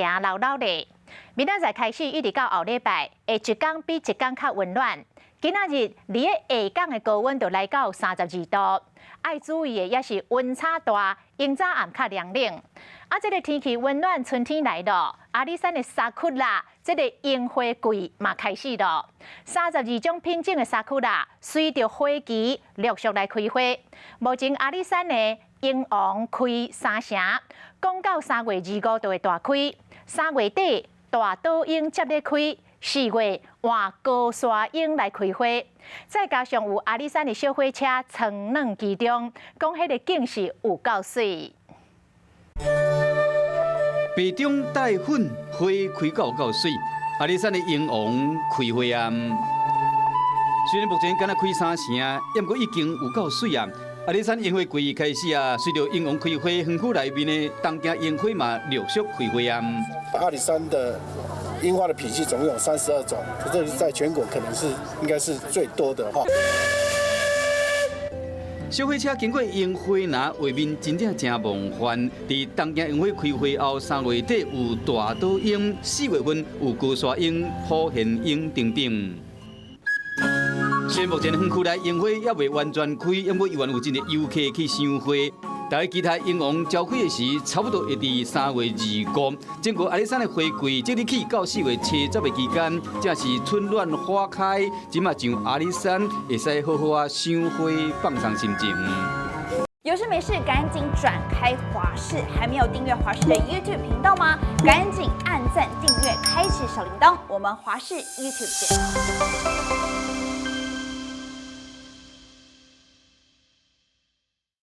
行流流咧。明仔載開始一直到後禮拜，會一工比一工較溫暖。今仔日佇咧下港的高溫就來到32度，愛注意的也是溫差大，明早暗較涼冷。啊，這个天氣溫暖，春天來了，阿里山的沙庫拉，這个櫻花季嘛開始了。32種品種的沙庫拉，隨著花期陸續來開花。目前阿里山的櫻王開三成，講到3月25就會大開，3月底大島櫻接咧開，4月換高山櫻來開花。再加上有阿里山的小火車層暖其中，講彼个景是有夠媠。白中帶粉，花開到有夠媠。阿里山的櫻王開花啊！雖然目前敢若開三成，毋過已經有夠媠啊！阿里山櫻花季開始啊，隨著櫻王開花，園區內面的東京櫻花嘛陸續開花啊。阿里山的櫻花的品系總共有32種，這在全國可能是應該是最多的哈。小火車經過櫻花林，畫面真正誠夢幻。佇東京櫻花開花後，3月底有大島櫻，4月份有高山櫻、普賢櫻等等。雖然目前園區內櫻花猶未完全開，毋過猶原有真濟遊客去賞花。大家期待櫻王召開的時，差不多會佇3月25。整個阿里山的花季，即日起到4月70的期間，正是春暖花開，這馬上阿里山會使好好仔賞花，放鬆心情。有事沒事趕緊轉開華視，還沒有訂閱華視的 YouTube 頻道嗎？趕緊按讚訂閱，開啟小鈴鐺。我們華視 YouTube 見。